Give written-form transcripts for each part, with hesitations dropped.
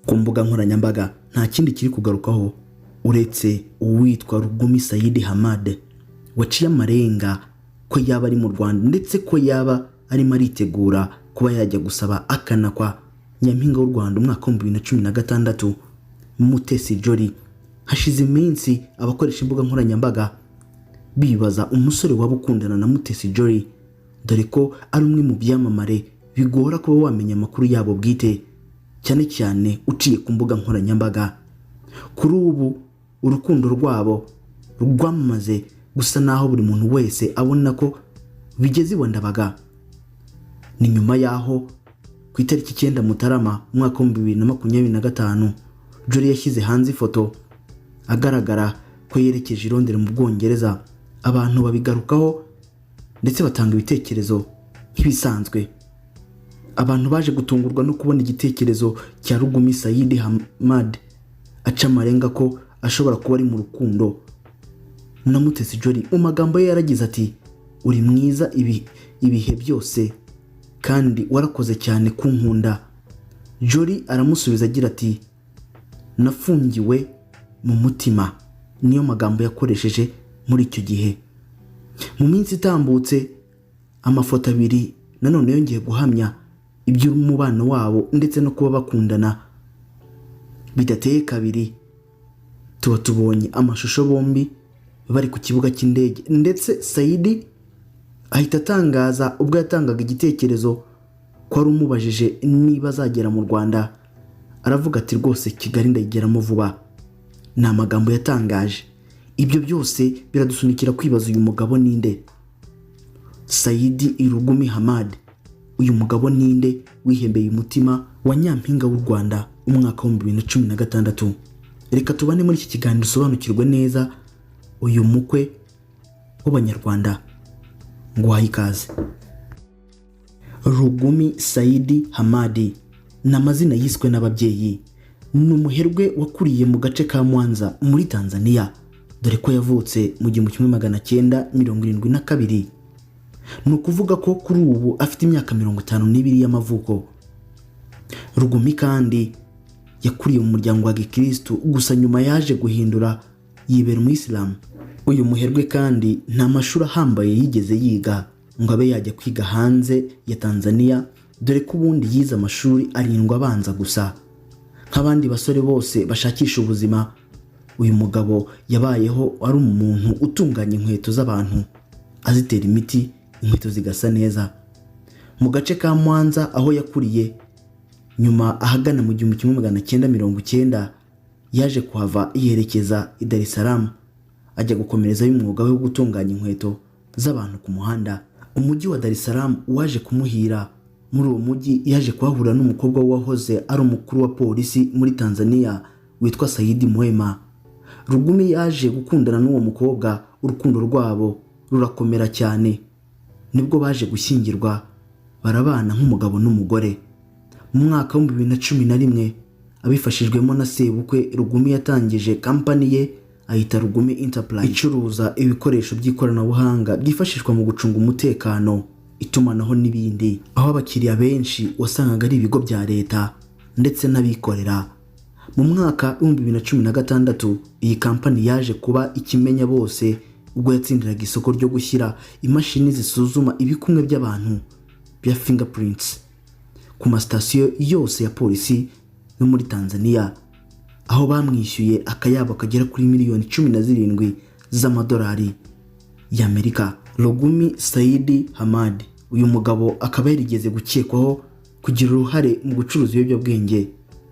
Ku mbuga nkoranyambaga nta kindi kiri kugarukaho uretse uwitwa Rugumi Sayidi Hamad, waciye amarenga ko yaba ari mu Rwanda, ndetse ko yaba arimo aritegura kuba yajya gusaba akanakwa Nyampinga w'u Rwanda umwaka wa 2016, Mutesi Jolly. Hashize iminsi abakoresha imbuga nkoranyambaga bibaza umusore waba ukundana na Mutesi Jolly, dore ko ari umwe mu byamamare bigora kuba wamenya amakuru yabo bwite, cyane cyane uciye ku mbuga nkoranyambaga. Kuri ubu urukundo rwabo rwamaze gusa naho buri muntu wese abona ko bigeze iwa Ndabaga. Ni nyuma y'aho ku itariki 9 Mutarama umwaka wa 2025, Jolly yashyize hanze ifoto agaragara ko yerekeje i Londres mu Bwongereza. Abantu babigarukaho ndetse batanga ibitekerezo nk'ibisanzwe. Abantu baje gutungurwa no kubona igitekerezo cya Rugumi Sayidi Hamad aca amarenga ko ashobora kuba ari mu rukundo na Mutesi Jolly. Mu magambo ye yaragize ati: "Uri mwiza ibihe byose kandi warakoze cyane kunkunda." Jolly aramusubiza agira ati: "Nafungiwe mu mutima." Niyo magambo yakoresheje muri icyo gihe. Mu minsi itambutse, amafoto abiri nanone yongeye guhamya iby'umubano wabo ndetse no kuba bakundana. Bidateye kabiri tuba tubonye amashusho bombi bari ku kibuga cy'indege, ndetse Sayidi ahita atangaza ubwo yatangaga igitekerezo ko wari umubajije niba azagera mu Rwanda, aravuga ati: "Rwose Kigali ndayigeramo vuba." Ni amagambo yatangaje. Ibyo byose biradusunikira kwibaza: uyu mugabo ninde? Sayidi Irugumi Hamad, uyu mugabo ninde wihembeye umutima wa Nyampinga w'u Rwanda umwaka wa 2016? Reka tubane muri iki kiganiro usobanukirwe neza uyu mukwe w'Abanyarwanda. Nguhaye ikaze. Rugumi Sayidi Hamadi ni amazina yiswe n'ababyeyi. Ni umuherwe wakuriye mu gace ka Mwanza muri Tanzania, dore ko yavutse mu 1972. Ni ukuvuga ko kuri ubu afite imyaka 52 y'amavuko. Rugumi kandi yakuriye mu muryango wa gikirisitu, gusa nyuma yaje guhindura yibera umuyisilamu. Uyu muherwe kandi nta mashuri ahambaye yigeze yiga ngo abe yajya kwiga hanze ya Tanzania, dore ko ubundi yize amashuri arindwi abanza gusa. Nk'abandi basore bose bashakisha ubuzima, uyu mugabo yabayeho ari umuntu utunganya inkweto z'abantu, azitera imiti, inkweto zigasa neza mu gace ka Mwanza aho yakuriye. Nyuma ahagana mu 1990 yaje kuhava yerekeza i Dar es Salaam, ajya gukomerezayo umwuga we wo gutunganya inkweto z'abantu ku muhanda. Umujyi wa Dar es Salaam waje kumuhira. Muri uwo mujyi yaje kuhahurira n'umukobwa wahoze ari umukuru wa polisi muri Tanzania witwa Sayidi Mwema. Rugumi yaje gukundana n'uwo mukobwa, urukundo rwabo rurakomera cyane. Nibwo baje gushyingirwa, barabana nk'umugabo n'umugore. Mu mwaka wa 2011, abifashijwemo na sebukwe, Rugumi yatangije kampani ye ayita Rugumi Enterprise, icuruza ibikoresho by'ikoranabuhanga byifashishwa mu gucunga umutekano, itumanaho n'ibindi, aho abakiriya benshi wasangaga ari ibigo bya leta ndetse n'abikorera. Mu mwaka wa 2016, iyi kampani yaje kuba ikimenya bose ubwo yatsindiraga isoko ryo gushyira imashini zisuzuma ibikumwe by'abantu bya fingerprints ku masitasiyo yose ya polisi yo muri Tanzania, aho bamwishyuye akayabo kagera kuri miliyoni 17 z'amadolari y'Amerika. Rugumi Saidi Hamad, uyu mugabo akaba yarigeze gukekwaho kugira uruhare mu gucuruza ibiyobyabwenge,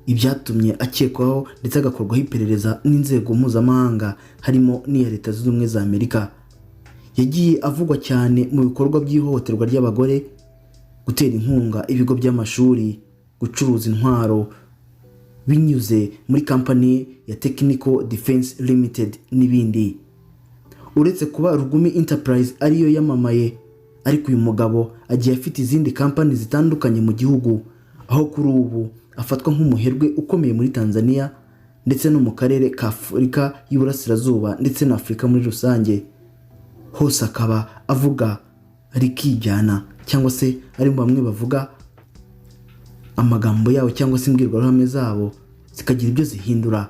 ibyatumye akekwaho ndetse agakorwaho iperereza n'inzego mpuzamahanga, harimo n'iya Leta Zunze Ubumwe za Amerika. Yagiye avugwa cyane mu bikorwa by'ihohoterwa ry'abagore, gutera inkunga ibigo by'amashuri, gucuruza intwaro binyuze muri kampani ya Technical Defense Limited n'ibindi. Uretse kuba Rugumi Enterprise ariyo yamamaye, ariko uyu mugabo agiye afite izindi kampani zitandukanye mu gihugu, aho kuri ubu afatwa nk'umuherwe ukomeye muri Tanzania ndetse no mu karere ka Afurika y'Iburasirazuba ndetse na Afurika muri rusange hose, akaba avuga rikijyana, cyangwa se ari mu bamwe bavuga amagambo yabo cyangwa se imbwirwaruhame zabo. zikagira ibyo zihindura.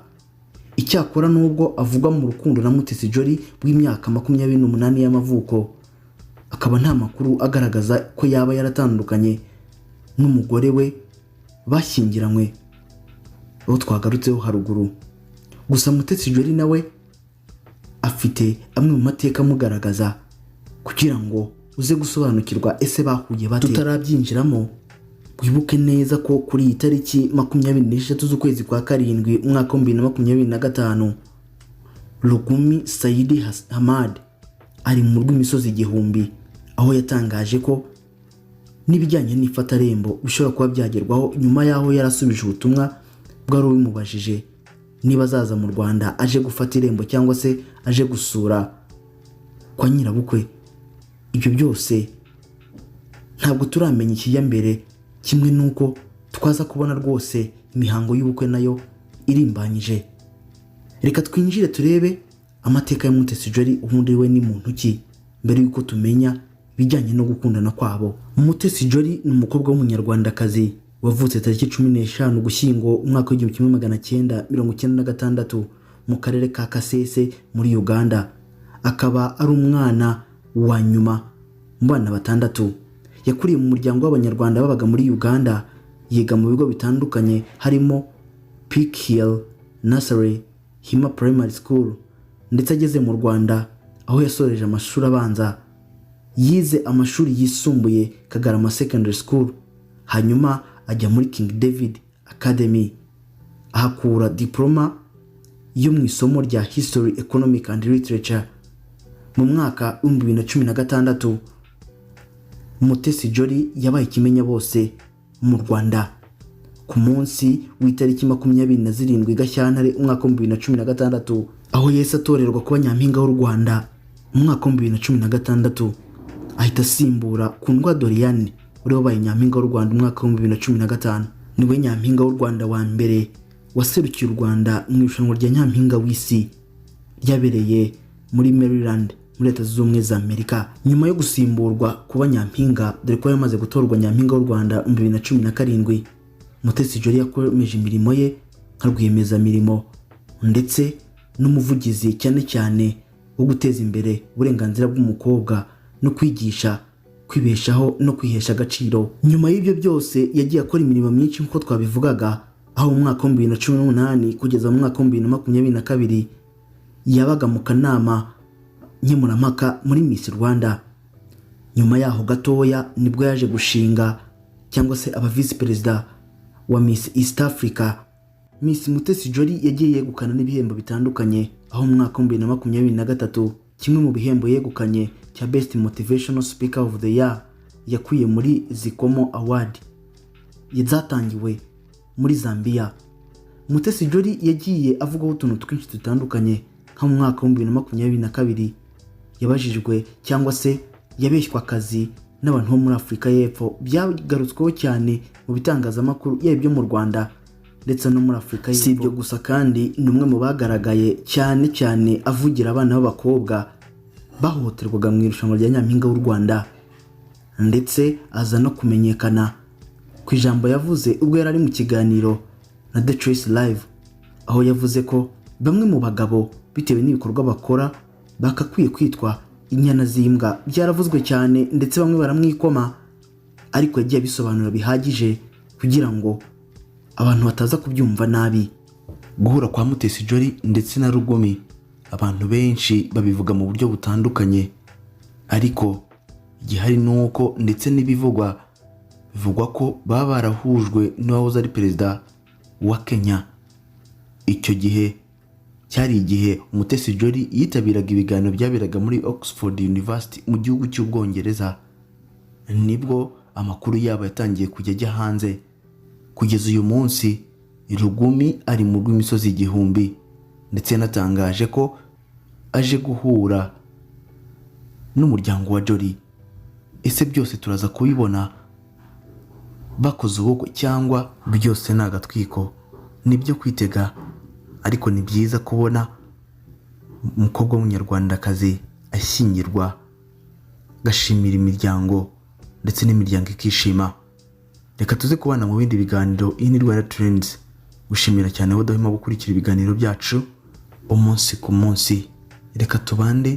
Icyakora nubwo avugwa mu rukundo na Mutesi Jolly w'imyaka 28 y'amavuko, akaba nta makuru agaragaza ko yaba yaratandukanye n'umugore we bashyingiranywe, uwo twagarutseho haruguru. Gusa Mutesi Jolly nawe afite amwe mu mateka amugaragaza kugira ngo uze gusobanukirwa ese bahuye bate. Tutarabyinjiramo, wibuke neza ko kuri iyi tariki 23 z'ukwezi kwa karindwi umwaka wa 2025, Lugumi Saidi Hamad ari mu rw'imisozi igihumbi, aho yatangaje ko n'ibijyanye n'ifatarembo bishobora kuba byagerwaho, nyuma y'aho yarasubije ubutumwa bwari bumubajije niba azaza mu Rwanda aje gufata irembo cyangwa se aje gusura kwa nyirabukwe. Ibyo byose ntabwo turamenya ikijya mbere, kimwe n'uko twaza kubona rwose imihango y'ubukwe nayo irimbanyije. Reka twinjire turebe amateka ya Mutesi Jolly, ubundi we ni muntu ki, mbere y'uko tumenya ibijyanye no gukundana kwabo. Mutesi Jolly ni umukobwa w'Umunyarwandakazi wavutse tariki 15 Ugushyingo umwaka wa 1996 mu karere ka Kasese muri Uganda, akaba ari umwana wa nyuma mu bana batandatu. Yakuriye mu muryango w'Abanyarwanda babaga muri Uganda, yiga mu bigo bitandukanye harimo Peak Hill Nursery, Hima Primary School, ndetse ageze mu Rwanda aho yasoreje amashuri abanza, yize amashuri yisumbuye Kagarama Secondary School, hanyuma ajya muri King David Academy, ahakura diploma yo mu isomo rya History, Economic and Literature. Mu mwaka wa 2016, Mutesi Jolly yabaye ikimenya bose mu Rwanda ku munsi w'itariki 27 Gashyantare umwaka wa 2016, aho yahise atorerwa kuba Nyampinga w'u Rwanda mu mwaka wa 2016, ahita asimbura Kundwa Doriane wari wabaye Nyampinga w'u Rwanda umwaka wa 2015. Niwe Nyampinga w'u Rwanda wa mbere waserukiye u Rwanda mu irushanwa rya Nyampinga w'Isi ryabereye muri Maryland muri Leta Zunze Ubumwe za Amerika. Nyuma yo gusimburwa kuba nyampinga, dore ko yamaze gutorwa Nyampinga w'u Rwanda mu 2017, Mutesi Jolly yakomeje imirimo ye nka rwiyemezamirimo ndetse n'umuvugizi, cyane cyane wo guteza imbere uburenganzira bw'umukobwa no kwigisha kwibeshaho no kwihesha agaciro. Nyuma y'ibyo byose yagiye akora imirimo myinshi nk'uko twabivugaga, aho mu mwaka wa 2018 kugeza mu mwaka wa 2022 yabaga mu kanama nkemurampaka muri Miss Rwanda. Nyuma yaho gatoya nibwo yaje gushinga cyangwa se aba visi perezida wa Miss East Africa. Miss Mutesi Jolly yagiye yegukana n'ibihembo bitandukanye, aho mu mwaka wa 2023 kimwe mu bihembo yegukanye cya Best Motivational Speaker of the Year yakuye muri Zikomo Award zatangiwe muri Zambia. Mutesi Jolly yagiye avugaho utuntu twinshi dutandukanye, nko mu mwaka wa 2022 yabajijwe cyangwa se yabeshywa akazi n'abantu bo muri Afurika y'Epfo, byagarutsweho cyane mu bitangazamakuru, yaba ibyo mu Rwanda ndetse no muri Afurika y'Epfo. Si ibyo gusa kandi, ni umwe mu bagaragaye cyane cyane avugira abana b'abakobwa bahohoterwaga mu irushanwa rya Nyampinga w'u Rwanda, ndetse aza no kumenyekana ku ijambo yavuze ubwo yari ari mu kiganiro na The Choice Live, aho yavuze ko bamwe mu bagabo bitewe n'ibikorwa bakora bakakwiye kwitwa inyana z'imbwa. Byaravuzwe cyane ndetse bamwe baramwikoma, ariko yagiye abisobanura bihagije kugira ngo abantu bataza kubyumva nabi. Guhura kwa Mutesi Jolly ndetse na Lugumi, abantu benshi babivuga mu buryo butandukanye, ariko igihari ni uko ndetse n'ibivugwa bivugwa ko baba barahujwe n'uwahoze ari perezida wa Kenya. Icyo gihe cyari igihe Umutesi Jolly yitabiraga ibiganiro byaberaga muri Oxford University mu gihugu cy'Ubwongereza, nibwo amakuru yabo yatangiye kujya ajya hanze. Kugeza uyu munsi Lugumi ari mu rw'imisozi igihumbi, ndetse yanatangaje ko aje guhura n'umuryango wa Jolly. Ese byose turaza kubibona bakoze ubukwe cyangwa byose ni agatwiko? Nibyo kwitega, ariko ni byiza kubona umukobwa w'Umunyarwandakazi ashyingirwa, agashimira imiryango ndetse n'imiryango ikishima. Reka tuze kubana mu bindi biganiro. Iyi ni Rwanda Trends. Gushimira cyane wowe udahwema gukurikira ibiganiro byacu umunsi ku munsi. Reka tubande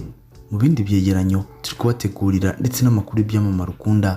mu bindi byegeranyo turi kubategurira ndetse n'amakuru y'ibyamamare ukunda.